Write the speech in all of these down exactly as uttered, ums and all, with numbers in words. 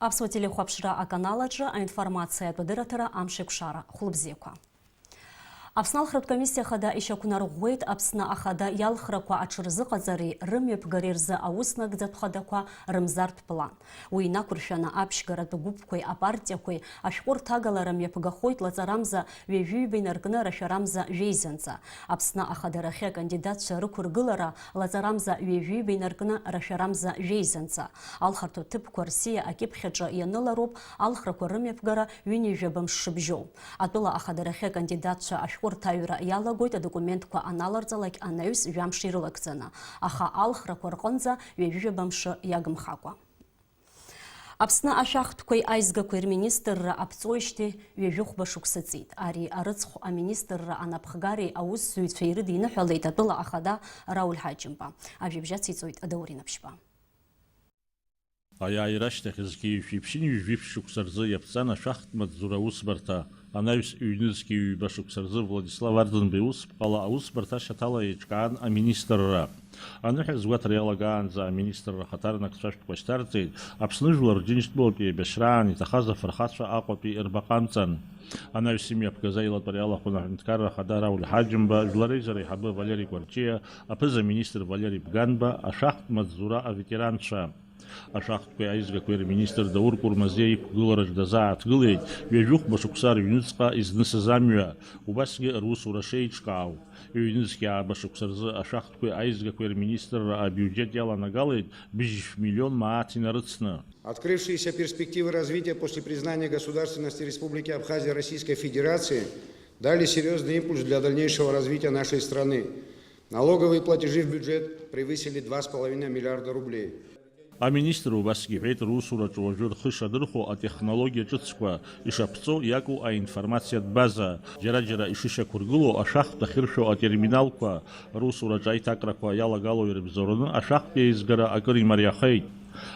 Аԥсуа телехәаԥшра аканал аҿы аинформациатә адырраҭара Амшеикәшара. Хәлыбзиақәа. Аԥсны алхратә комиссиа ахада ишьақәнарӷәӷәеит Аԥсны ахада иалхрақәа аҽырзыҟаҵареи рымҩаԥгареи рзы ауснагӡатә хадақәа рымзартә план. Уи инақәыршәаны аԥшьгаратә гәыԥқәеи апартиақәеи ашәҟәы рҭагалара мҩаԥгахоит лаҵарамза ҩажәиҩба инаркны рашәарамза жәеизанҵа. Аԥсны ахадарахьы акандидатцәа рықәыргылара лаҵарамза ҩажәиҩба инаркны рашәарамза жәеизанҵа. Алхырҭатә ҭыԥқәа рсиа акьыԥхь аҿы ианылароуп алхрақәа рымҩаԥгара ҩынҩажәаба мш шыбжьоу. Атәыла ахадарахьы акандидатцәа ашәҟәы рҭаҩра иалагоит адокументқәа аналарҵалак анаҩс жәамш ирылагӡаны, аха алхрақәа рҟынӡа ҩажәижәаба мшы иагымхакәа. Аԥсны ашәахтәқәеи аизгақәеи рминистрра аԥҵоижьҭеи ҩажәихәба шықәса ҵит. Ари арыцхә аминистрра анапхгареи аусзуҩцәеи ирыдиныҳәалеит атәыла ахада Рауль Ҳаџьымба. Ажәабжь ациҵоит Даур Инаԥшьба. Аиааира ашьҭахь зқьи жәшәи ԥшьынҩажәи жәиԥшь шықәса рзы иаԥҵан ашәахтә маҵзура аусбарҭа. Анаҩс ҩнызқьи ҩба шықәса рзы Владислав Арӡынба иусԥҟала аусбарҭа ашьаҭала еиҿкаан аминистрра. Аныҳәа згәаҭара иалагаанӡа аминистрра ахаҭарнакцәа ашәҭқәа шьҭарҵеит, Аԥсны жәлар рџьынџьтәылатә еибашьраан иҭахаз афырхацәа Аҟәатәи рбаҟа амҵан. Анаҩс имҩаԥгаз аилатәара иалахәын аҳәынҭқарра ахада Рауль Ҳаџьымба, жәлар реизара аиҳабы Валери Кәарҷиа, аԥыза-министр Валери Бганба, ашәахтә маҵзура аветеранцәа. Ашәахтәқәеи аизгақәеи рминистр Даур Курмазиа иқәгылараҿ дазааҭгылеит ҩажәихәба шықәса рыҩныҵҟа изнысыз амҩа, убасгьы русура шеиҿкаау. Ҩнызқьи ааба шықәса рзы ашәахтәқәеи аизгақәеи рминистрра абиуџьет иаланагалеит быжьшә миллион мааҭ инарыцны. Открывшиеся перспективы развития после признания государственности Республики Абхазия Российской Федерации дали серьёзный импульс для дальнейшего развития нашей страны. Налоговые платежи в бюджет превысили два с половиной миллиарда рублей. Аминистр убасгьы иҳәеит, русураҿы уажәы рхы шадырхәо атехнологиа ҿыцқәа, ишаԥҵоу иаку аинформациатә база, џьара-џьара ишышьақәыргылоу ашәахтә ахьыршәо атерминалқәа, русураҿы аиҭакрақәа иалагало ирыбзоураны ашәахтә еизгара акыр имариахеит.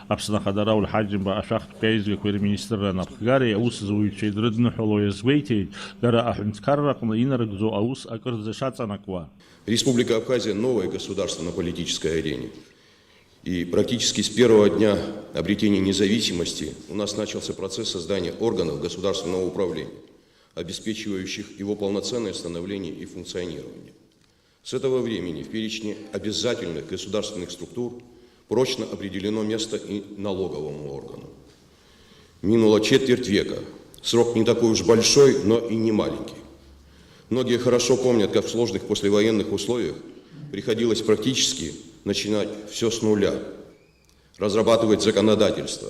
Аԥсны Ахада Рауль Ҳаџьымба ашәахтәқәеи аизгақәеи рминистрра анапхгареи аусзуҩцәеи дрыдныҳәало иазгәеиҭеит, дара аҳәынҭқарраҟны инарыгӡо аус акырӡа шаҵанакуа. Республика Абхазия — новое государство на политической арене. И практически с первого дня обретения независимости у нас начался процесс создания органов государственного управления, обеспечивающих его полноценное становление и функционирование. С этого времени в перечне обязательных государственных структур прочно определено место и налоговому органу. Минуло четверть века. Срок не такой уж большой, но и не маленький. Многие хорошо помнят, как в сложных послевоенных условиях приходилось практически начинать всё с нуля, разрабатывать законодательство,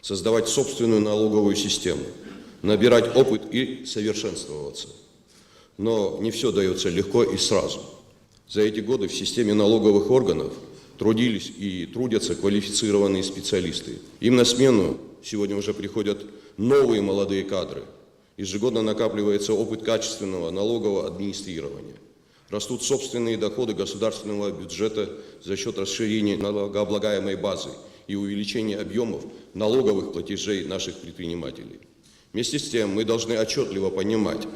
создавать собственную налоговую систему, набирать опыт и совершенствоваться. Но не всё даётся легко и сразу. За эти годы в системе налоговых органов трудились и трудятся квалифицированные специалисты. Им на смену сегодня уже приходят новые молодые кадры. Ежегодно накапливается опыт качественного налогового администрирования. Растут собственные доходы государственного бюджета за счёт расширения налогооблагаемой базы и увеличения объёмов налоговых платежей наших предпринимателей. Вместе с тем мы должны отчётливо понимать,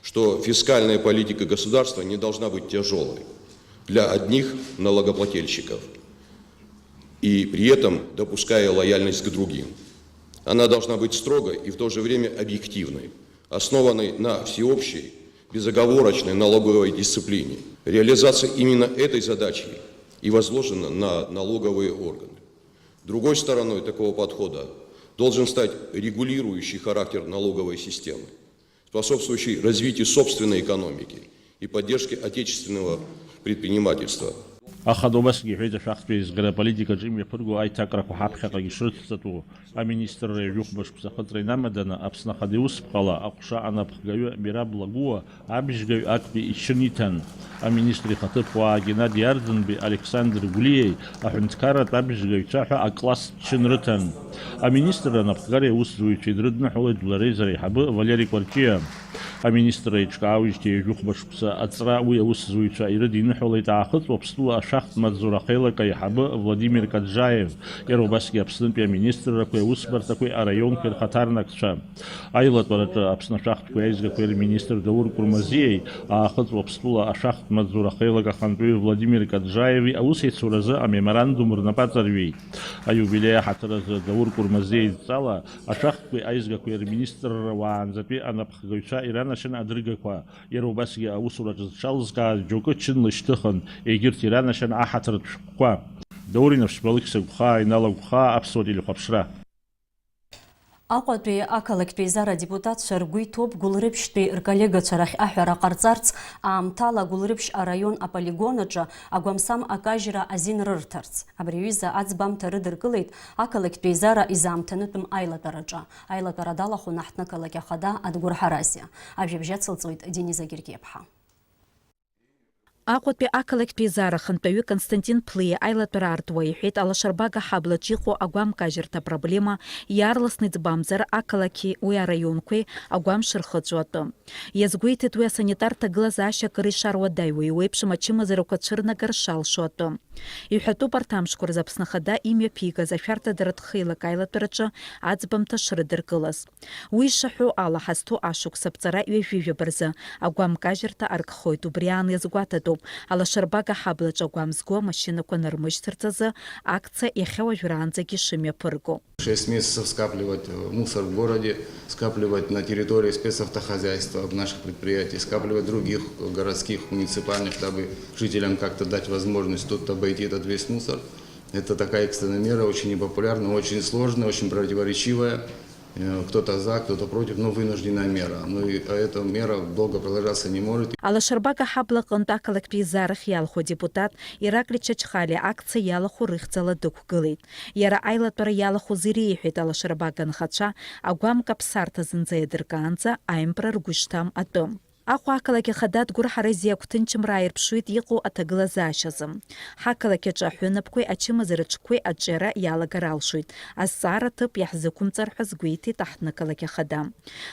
что фискальная политика государства не должна быть тяжёлой для одних налогоплательщиков и при этом допуская лояльность к другим. Она должна быть строгой и в то же время объективной, основанной на всеобщей, безоговорочной налоговой дисциплине. Реализация именно этой задачи и возложена на налоговые органы. Другой стороной такого подхода должен стать регулирующий характер налоговой системы, способствующий развитию собственной экономики и поддержке отечественного предпринимательства. Ахада убасгьы иҳәеит, ашәахтә еизгара аполитикаҿы имҩаԥырго аиҭакрақәа ҳаԥхьаҟагьы шрыцҵатәу. Аминистрра ҩажәихәба шықәса ахыҵра инамаданы Аԥсны Ахада иусԥҟала аҟәша анапхгаҩы Мираб Лагәуа абжьгаҩ актәи ичын иҭан. Аминистр ихаҭыԥуаа Геннади Арӡынбеи Александр Гәлиеи аҳәынҭқарратә абжьгаҩцәа ҳәа акласстә чын рыҭан. Аминистрра анапхгареи аусзуҩцәеи дрыдныҳәалеит Жәлар Реизара аиҳабы Валери Кәарҷиа. Аминистр еиҿкаауижьҭеи ҩажәихәба шықәса аҵра уи аусзуҩцәа ирыдиныҳәалеит Аахыҵ Уаԥстәыла ашәахтә маҵзура ахеилак аиҳабы Владимир Каджаев, иара убасгьы Аԥснытәи аминистррақәеи аусбарҭақәеи араионқәеи рхаҭарнакцәа. Аилатәараҿы Аԥсны ашәахтәқәеи аизгақәеи рминистр Даур Курмазиеи Аахыҵ Уаԥстәыла ашәахтә маҵзура ахеилак ахантәаҩы Владимир Каджаеви аусеицуразы амеморандум рнапы аҵарҩит. Аиубилеи аҳаҭыр азы Даур Курмазиа идҵала ашәахтәқәеи аизгақәеи рминистрра уаанӡатәи анапхгаҩцәа иранашьан адыргақәа, иара убасгьы аусураҿы зҽалызкааз џьоукы чынла ишьҭыхын, егьырҭ иранашьан аҳаҭыртә шәҟәқәа. Даур Инапшьба, Алықьса Гәхаа, Инал Агәхаа, Аԥсуа телехәаԥшра. Аҟәатәи ақалақьтә еизара адепутатцәа ргәы иҭоуп Гәылрыԥшьтәи рколлегацәа рахь аҳәара ҟарҵарц, аамҭала Гәылрыԥшь араион аполигон аҿы агәамсам акажьра азин рырҭарц. Абри аҩыза аӡбамҭа рыдыркылеит ақалақьтә еизара изаамҭанытәым аилатәараҿы. Аилатәара далахәын аҳҭнықалақь ахада Адгәыр Ҳаразиа. Ажәабжь ацылҵоит Дениза Гергиаԥҳа. Аҟәатәи ақалақьтә еизара ахантәаҩы Константин Ԥлиа аилатәара аартуа иҳәеит алашарбага ҳаблаҿ иҟоу агәамкажьырҭа апроблема иаарласны иӡбамзар ақалақьи уи араионқәеи агәамш рхыҵәо атәы. Иазгәеиҭеит уи асанитар ҭагылазаашьа акыр ишаруадаҩуа, еиуеиԥшым ачымазарақәа цәырнагар шалшо атәы. Иҳәатәуп арҭ амшқәа рзы Аԥсны Ахада имҩаԥигаз ашәарҭадаратә хеилак аилатәараҿы аӡбамҭа шрыдыркылаз. Уи ишаҳәо ала, ҳазҭоу ашықәс аԥҵара ҩажәижәаба рзы агәамкажьырҭа аркхоит. Убри аан иазгәаҭатәуп алашарбага ҳаблаҿы агәам зго амашьынақәа нармышьҭырц азы акциа иахьа уажәраанӡагьы шымҩаԥырго. Шесть месяцев скапливать, э, мусор в городе, скапливать на территории спецавтохозяйства, наших предприятий, скапливать других городских, муниципальных, дабы жителям как-то дать возможность тут обойти этот весь мусор. Это такая экстренная мера, очень непопулярная, очень сложная, очень противоречивая. Э, кто-то за, кто-то против, но вынужденная мера. Ну и, а эта мера долго продолжаться не может. Алашарбага ҳабла аҟынтә ақалақьтә еизарахь иалху адепутат Ираклий Чачхалиа акциа иалахәу рыхьӡала дықәгылеит. Иара аилатәара иалахәыз иреиҳәеит алашарбага анхацәа агәам каԥсарҭа зынӡа иадыркаанӡа аимпра ргәы ишҭам атәы. Аҟәа ақалақь ахада Адгәыр Ҳаразиа агәҭынчымра ааирԥшуеит иҟоу аҭагылазаашьазы. Ҳақалақь аҿы аҳәынаԥқәеи ачымазара ҽқәеи аҿиара иалагар алшоит, азҵаара ҭыԥ иаҳзықәымҵар ҳәа азгәеиҭеит аҳҭнықалақь ахада.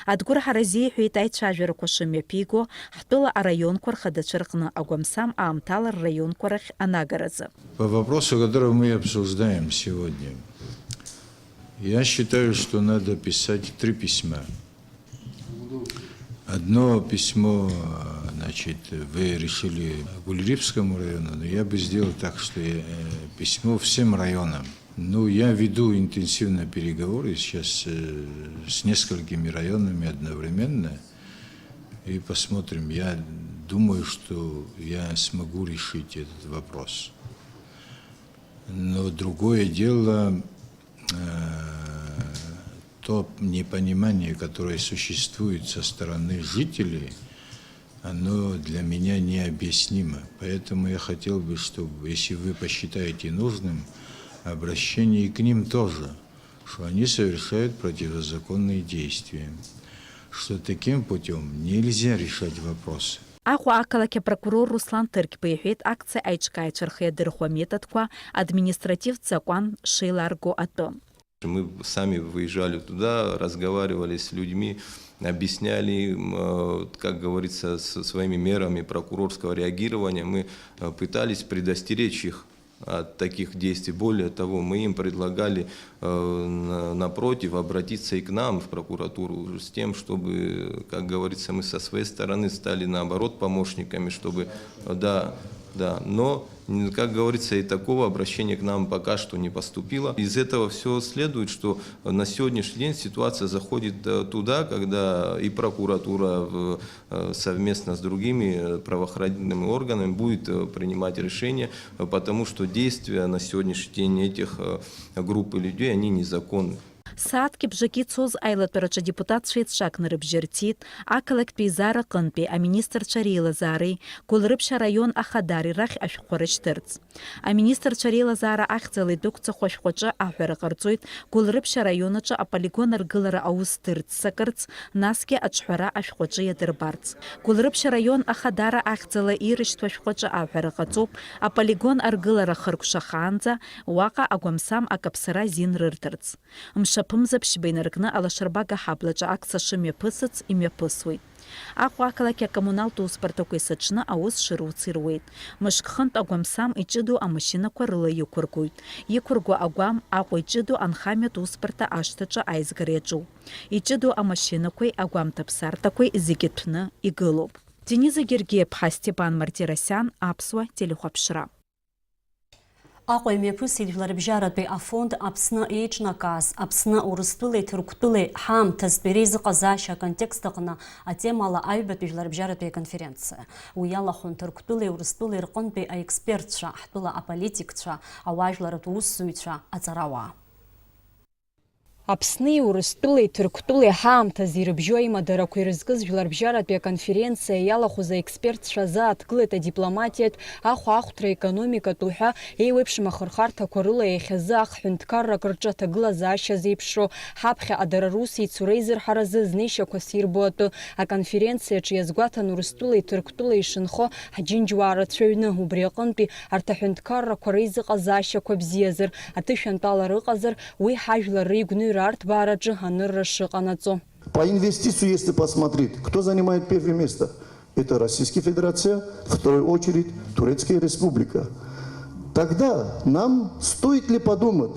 Адгәыр Ҳаразиа иҳәеит аицәажәарақәа шымҩаԥиго ҳтәыла араионқәа рхадацәа рҟны агәамсам аамҭала рраионқәа рахь анагаразы. По вопросу, который мы обсуждаем сегодня, я считаю, что надо писать три письма. Одно письмо, значит, вы решили Гульрипскому району, но я бы сделал так, что я, э, письмо всем районам. Ну, я веду интенсивные переговоры сейчас, э, с несколькими районами одновременно. И посмотрим. Я думаю, что я смогу решить этот вопрос. Но другое дело, э, то непонимание, которое существует со стороны жителей, оно для меня необъяснимо. Поэтому я хотел бы, чтобы, если вы посчитаете нужным, обращение и к ним тоже, что они совершают противозаконные действия, что таким путём нельзя решать вопросы. Аҟәа ақалақь апрокурор Руслан Ҭырқьба иҳәеит акциа аиҿкааҩцәа рхы иадырхәо аметодқәа административтә закәан шеиларго атәы. Мы сами выезжали туда, разговаривали с людьми, объясняли им, э, как говорится, с-, своими мерами прокурорского реагирования. Мы, э, пытались предостеречь их от таких действий. Более того, мы им предлагали, э, на-, напротив, обратиться и к нам в прокуратуру с тем, чтобы, как говорится, мы со своей стороны стали, наоборот, помощниками, чтобы, э, да, да. Но, м, как говорится, и такого обращения к нам пока что не поступило. Из этого всё следует, что на сегодняшний день ситуация заходит, э, туда, когда и прокуратура в э, совместно с другими, э, правоохранительными органами будет, э, принимать решения, э, потому что действия на сегодняшний день этих, э, групп и людей, они незаконны. Сааҭки бжаки ицоз аилатәараҿы адепутатцәа еицҿакны рыбжьы рҭиит ақалақьтә еизара аҟынтәи аминистрцәа реилазаареи Гәылрыԥшь араион ахадареи рахь ашәҟәқәа рышьҭырц. Аминистрцәа реилазаара ахьӡала идәықәҵахо ашәҟәаҿы аҳәара ҟарҵоит Гәылрыԥшь араион аҿы аполигон аргылара аус дырццакырц, насгьы аҿҳәара ашәҟәаҿы иадырбарц. Гәылрыԥшь араион ахадара ахьӡала ирышьҭоу ашәҟәаҿы аҳәара ҟаҵоуп аполигон аргылара хыркәшахаанӡа уаҟа агәамсам акаԥсара азин рырҭарц. Мшаԥ ԥымза ԥшьба инаркны алашарбага аҳаблаҿы акса шымҩаԥысыц имҩаԥысуеит. Аҟәа ақалақь акоммуналтә усбарҭақәа есыҽны аус шыруц ируеит. Мышк хынтә агәамсам иҷыдоу амашьынақәа рыла иқәыргоит. Иқәырго агәам Аҟәа иҷыдоу анхамҩатә усбарҭа ашҭаҿы аизгара иаҿуп. Иҷыдоу амашьынақәеи агәамҭаԥсартақәеи зегьы ҭәны игылоуп. Дениза Гергиаԥҳа, Степан Мартиросиан, Аԥсуа телехәаԥшра. Аҟәа имҩаԥысит жәларбжьаратәи афонд Аԥсны еиҿнакааз, Аԥсны Урыстәылеи Ҭырқәтәылеи ҳаамҭазтәи реизыҟазаашьа аконтекст аҟны атемала аҩбатәи жәларбжьаратәи аконференциа. Уи иалахәын Ҭырқәтәылеи Урыстәылеи рҟынтәи аекспертцәа, ҳтәыла аполитикцәа, ауаажәларатә усзуҩцәа, аҵарауаа. Аԥсни Урыстәылеи Ҭырқәтәылеи ҳаамҭазы ирыбжьоу аимадарақәа ирызкыз жәларбжьаратәи аконференциа иалахәыз аекспертцәа азааҭгылеит адипломатиатә, ахәаахәҭра, аекономикатә уҳәа еиуеиԥшым ахырхарҭақәа рыла иахьазы ахҳәынҭқаррак рҿы аҭагылазаашьа зеиԥшроу, ҳаԥхьаҟа дара русеицура аизырҳаразы знеишьақәа сирбо атәы. Аконференциаҿы иазгәаҭан Урыстәылеи Ҭырқәтәылеи ишынхо ҳџьынџьуаа рацәаҩны, убри аҟынтәи арҭ аҳәынҭқаррақәа реизыҟазаашьақәа бзиазар, аҭышәантәалара ыҟазар, уи ҳажәлар реигәныҩра арҭбаараҿы анырра шыҟанаҵо. По инвестицию, если посмотреть, кто занимает первое место? Это Российская Федерация, в вторую очередь Турецкая Республика. Тогда нам стоит ли подумать,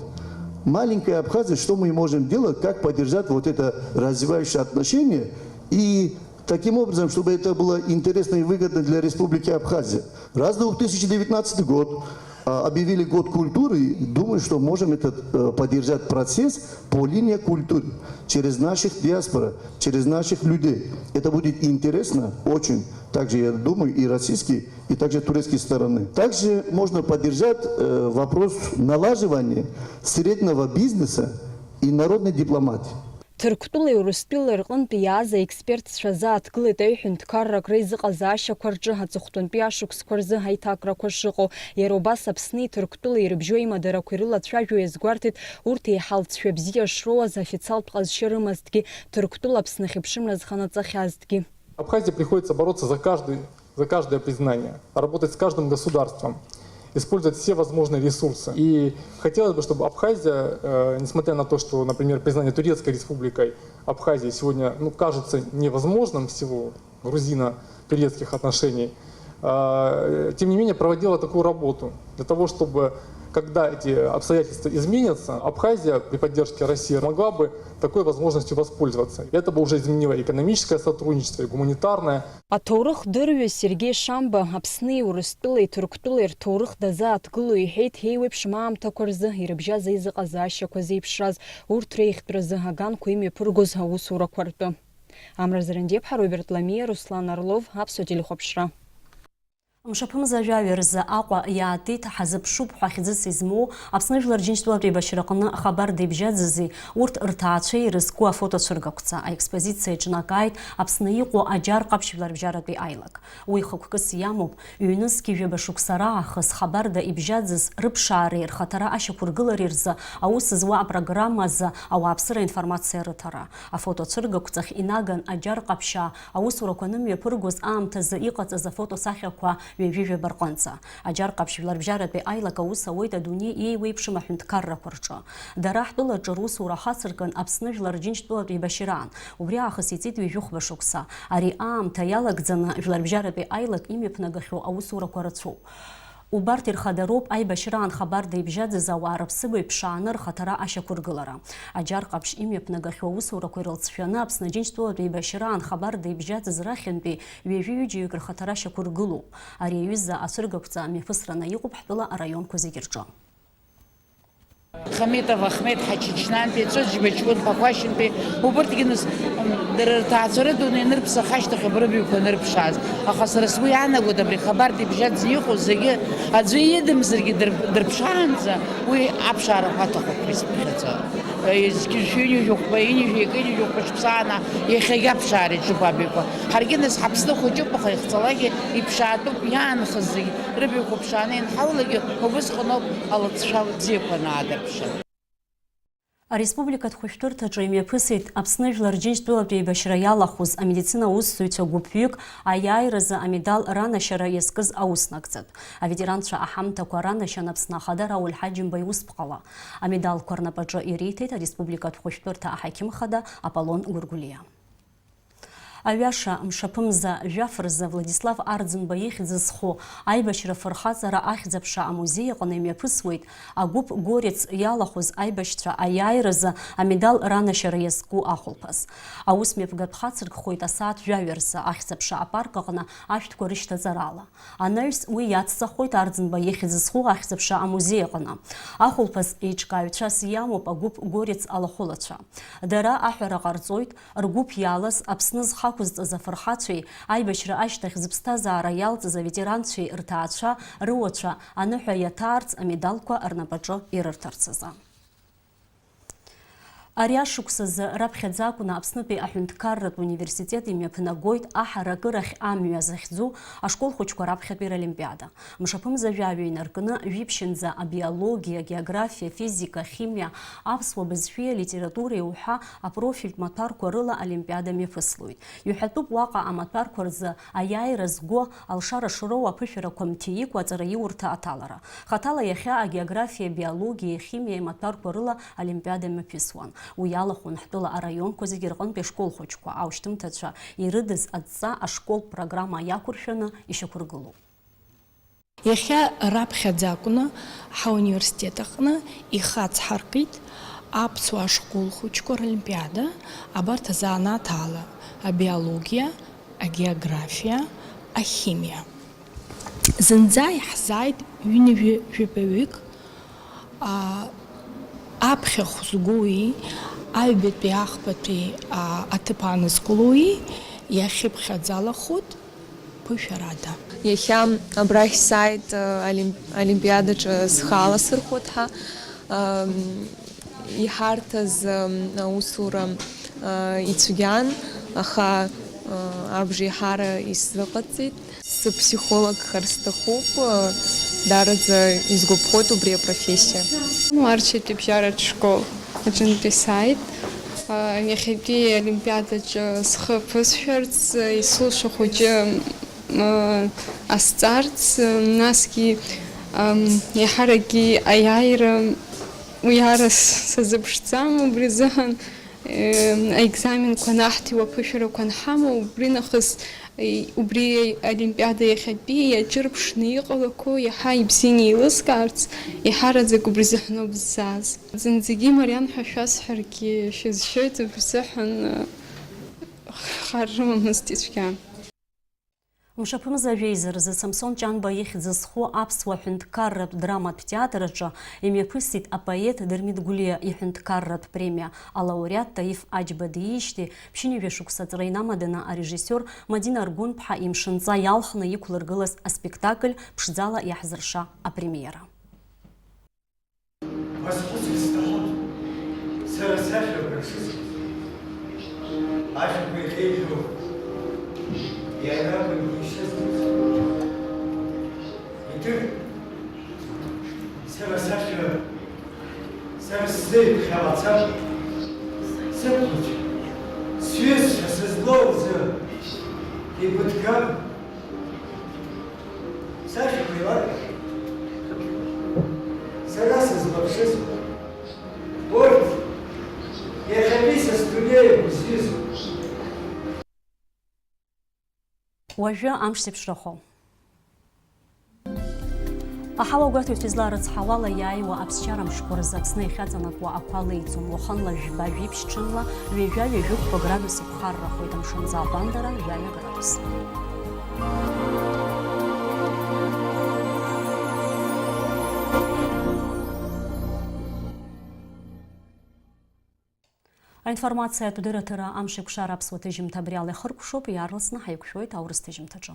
маленькая Абхазия, что мы можем делать, как поддержать вот это развивающее отношение и таким образом, чтобы это было интересно и выгодно для Республики Абхазия. Раз две тысячи девятнадцатый год, а, объявили год культуры, и думаю, что можем этот, э, поддержать процесс по линии культуры, через наших диаспора, через наших людей. Это будет интересно очень, также, я думаю, и российской, и также турецкой стороны. Также можно поддержать, э, вопрос налаживания среднего бизнеса и народной дипломатии. Ҭырқәтәылеи Урыстәылеи рҟынтәи иааз аекспертцәа азааҭгылеит аҩ ҳәынҭқаррак реизыҟазаашьақәа рҿы аҵыхәтәантәи ашықәсқәа рзы аиҭакрақәа шыҟоу. Иара убас Аԥсни Ҭырқәтәылеи ирыбжьоу аимадарақәа ирылацәажәо иазгәарҭеит урҭ еиҳа алҵшәа бзиа шроуаз, официалтә ҟазшьа рымазҭгьы, Ҭырқәтәыла Аԥсны ахьыԥшымра зханаҵахьазҭгьы. Абхазии приходится бороться за каждый, за каждое признание, работать с каждым государством, использовать все возможные ресурсы. И хотелось бы, чтобы Абхазия, э, несмотря на то, что, например, признание Турецкой Республикой Абхазии сегодня, ну, кажется невозможным в силу грузино-турецких отношений, э, тем не менее проводила такую работу для того, чтобы, когда эти обстоятельства изменятся, Абхазия при поддержке России могла бы такой возможностью воспользоваться. Это бы уже изменило экономическое сотрудничество, и гуманитарное. Аҭоурых дырҩы Сергеи Шамба Аԥсни Урыстәылеи Ҭырқәтәылеи рҭоурых дазааҭгыло иҳәеит, еиуеиԥшым аамҭақәа рзы ирыбжьаз аизыҟазаашьақәа зеиԥшраз, урҭ реиӷьтәразы аганқәа имҩаԥыргоз аусурақәа ртәы. Амра Зарандиаԥҳа, Роберт Ламиа, Руслан Орлов, Аԥсуа телехәаԥшра. Мшаԥымза жәаҩа рзы Аҟәа иаатит, ҳазыԥшуп ҳәа хьӡыс измоу Аԥсны Жәлар Џьынџьтәылатә еибашьраҟны хабарда ибжьаӡызи урҭ рҭаацәеи ирызку афотоцәыргақәҵа. Аекспозициа еиҿнакааит Аԥсны иҟоу Аџьар Ҟаԥшь жәларбжьаратәи аилак. Уи хықәкыс иамоуп, ҩнызқьи жәаба шықәса раахыс хабарда ибжьаӡыз рыԥшаареи рхаҭара ашьақәыргылареи рзы аус зуа апрограмма азы ауааԥсыра информациа рыҭара. Афотоцәыргақәҵахь инаган Аџьар Ҟаԥшьаа аусурақәа анымҩаԥыргоз аамҭазы иҟаҵаз афотосахьақәа ҩажәи жәаба рҟынӡа. Аџьар Ҟаԥшь жәларбжьаратәи аилак аус ауеит адунеи еиуеиԥшым аҳәынҭқаррақәа рҿы. Дара ҳтәылаҿы русура хацыркын Аԥсны Жәлар Џьынџьтәылатә еибашьраан. Убри аахыс иҵит ҩажәи хәба шықәса. Ари аамҭа иалагӡаны жәларбжьаратәи аилак имҩаԥнагахьоу аусурақәа рацәоуп. Убарҭ ирхадароуп аибашьраан хабарда ибжьаӡыз ауаа рыԥсыбаҩ ԥшааны рхаҭара ашьақәыргылара. Аџьар Ҟаԥшь имҩаԥнагахьоу аусурақәа ирылҵшәаны Аԥсны Џьынџьтәылатәи еибашьраан хабарда ибжьаӡыз рахьынтәи ҩажәи ҩыџьаҩык рхаҭара ашьақәыргылоуп. Ари аҩыза ацәыргақәҵа мҩаԥысраны иҟоуп ҳтәыла араионқәа зегьы рҿы. Хамитов Ахмед, Ҳачычнантәи, Ҵәыџьба Ҷкәын, Ԥақәашьынтәи, убырҭгьы нас, м, дара рҭаацәара дуны ианырԥсах ашьҭахь ауп рыбаҩқәа анырԥшааз. Аха сара сгәы иаанагоит, абри хабарда ибжьаӡны иҟоу зегьы, аӡәы идымзаргьы дыр-, дырԥшаанӡа, уи аԥшаарақәа аҭахуп ҳәа исԥхьаӡо. Е, зқьи шәи ҩынҩажәи хәба, ҩынҩажәи акы, ҩынҩажәи хәба шықәса аана иахьагьы аԥшаара иаҿуп абаҩқәа. Ҳаргьы нас ҳаԥсны хәыҷуп, аха ихҵалакгьы иԥшаатәуп, иаанхаз зегь рыбаҩқәа ԥшааны ианҳаулакгьы, убысҟаноуп алҵшәа бзиақәа анаадырԥша. Ареспубликатә хәышәтәырҭаҿы имҩаԥысит Аԥсны Жәлар Џьынџьтәылатә еибашьра иалахәыз амедицина аусзуҩцәа гәыԥҩык аиааиразы амедал ранашьара иазкыз ауснагӡатә. Аветеранцәа аҳамҭақәа ранашьан Аԥсны Ахада Рауль Ҳаџьымба иусԥҟала. Амедалқәа рнапаҿы ириҭеит ареспубликатә хәышәтәырҭа аҳақьым хада Аполлон Гәыргәлиа. Аҩаша, мшаԥымза жәаф рзы Владислав Арӡынба ихьӡ зху аибашьра фырхаҵара ахьӡ-аԥша амузеи аҟны имҩаԥысуеит агәыԥ Горец иалахәыз аибашьцәа аиааиразы амедал ранашьара иазку ахәылԥаз. Аус мҩаԥгатә хацыркхоит асааҭ жәаҩа рзы ахьӡ-аԥша апарк аҟны ашәҭқәа рышьҭаҵарала. Анаҩс уи иацҵахоит Арӡынба ихьӡ зху ахьӡ-аԥша амузеи аҟны. Ахәылԥаз еиҿкааҩцәас иамоуп агәыԥ Горец алахәылацәа. Дара аҳәара ҟарҵоит, ргәыԥ иалаз, Аԥсны зхақәызҵаз афырхацәеи, аибашьра ашьҭахь зыԥсҭазаара иалҵыз аветеранцәеи рҭаацәа, рыуацәа аныҳәа иаҭаарц амедалқәа рнапаҿы ирырҭарц азы. Ари ашықәс азы раԥхьаӡа акәны Аԥснытәи аҳәынҭқарратә университет имҩаԥнагоит аҳаракырахь амҩа захьӡу ашкол хәыҷқәа раԥхьатәи ролимпиада. Мшаԥымза жәаҩа инаркны, жәиԥшьынӡа абиологиа, агеографиа, афизика, ахимиа, аԥсуа бызшәеи алитературеи уҳәа апрофильтә маҭәарқәа рыла олимпиада мҩаԥыслоит. Иҳәатәуп уаҟа амаҭәарқәа рзы аиааира зго, алшара шроуа аԥышәарақәа мҭеикәа аҵараиурҭа аҭалара. Хаҭала иахьа агеографиа, абиологиа, ахимиа имаҭәарқәа рыла олимпиада мҩаԥысуан. Уи иалахәын ҳтәыла араионқәа зегьы рҟынтәи ашкол хәыҷқәа, аушьҭымҭацәа ирыдыз адҵа ашколтә программа иақәыршәаны ишьақәыргылоуп. Иахьа раԥхьаӡа акәны ҳауниверситет аҟны ихацҳаркит аԥсуа ашкол хәыҷқәа ролимпиада, абарҭ азанааҭ ала, абиологиа, агеографиа, ахимиа. Зынӡа иаҳзааит ҩынҩажәи жәабаҩык, а, аԥхьахә згои, аҩбатәи, ахԥатәи, а, аҭыԥ аанызкылои иахьыԥхьаӡалахоит. Ԥышәарада. Иахьа абрахь сааит, э, олимп-, олимпиадаҿы схы аласырхәуеит ҳәа, ам, иҳарҭаз, ам, аусура, а, ицәгьан, аха, а, абжеиҳара исзыҟаҵеит. Сыԥсихологхар сҭахуп, а, даараӡа изгәаԥхоит убри апрофессиа. Уарчатәи абжьаратә школ аҿынтәи сааит. Иахьатәи аолимпиадаҿы схы ԥысшәарц, исылшо хәыҷы, м, азҵаарц, насгьы, м, еиҳаракгьы аиааира уи ара с-, сазыԥшӡам, убри азыҳәан, м, аекзаменқәа анаҳҭиуа, аԥышәарақәа анҳамоу, убри нахыс, и-, убри аолимпиада иахьатәи иаҿырԥшны иҟалақәоу иаҳа ибзианы еилыскаарц, еиҳараӡак убри азыҳәаноуп сзааз. Зынӡагьы имариан ҳәа шәасҳәаргьы шәызшәоит, убри сыҳәан, хар рымамызт ицәгьа. Мшаԥымза жәеиза рзы Самсон Ҷанба ихьӡ зху аԥсуа ҳәынҭқарратә драматә театр аҿы имҩаԥысит апоет Дырмит Гәлиа иҳәынҭқарратә премиа алауреат Таиф Аџьба диижьҭеи ԥшьынҩажәа шықәса аҵра инамаданы арежиссиор Мадина Аргәынԥҳа имшынҵа иалхны иқәлыргылаз аспектакль ԥшӡала иаҳзырша апремиера. Уазхәыцыр сҭахуп, сара сашәақәа шысҳәаз, ашәақәа иахьеиӷьу иара акәын ишысҳәаз. Идыр, сара сашәа, сара сзеиԥхьа мацара, сыԥхәыҷ, сҩызцәа сызлоу рзы игәыҭган. Сашәақәа еиларгахьеит. Сара сызлаԥшыз урҭ иахьатәи са сдунеи иақәызҩыз. Уажәы амш зеиԥшрахо. Аҳауа гәаҭаҩцәа излаарыцҳауала, иааиуа аԥсшьара мшқәа рзы Аԥсны иахьаҵанакуа ақәа леиӡом. Уахынла жәба-жәиԥшь, ҽынла ҩажәа-ҩажәихәба градус иԥхаррахоит, амшынҵа аҟәандара жәаҩа градус. Аинформациатә дырраҭара Амшеикәшара аԥсуа ҭыжьымҭа абри ала ихыркәшоуп, иаарласны ҳаиқәшәоит аурыс ҭыжьымҭаҿы.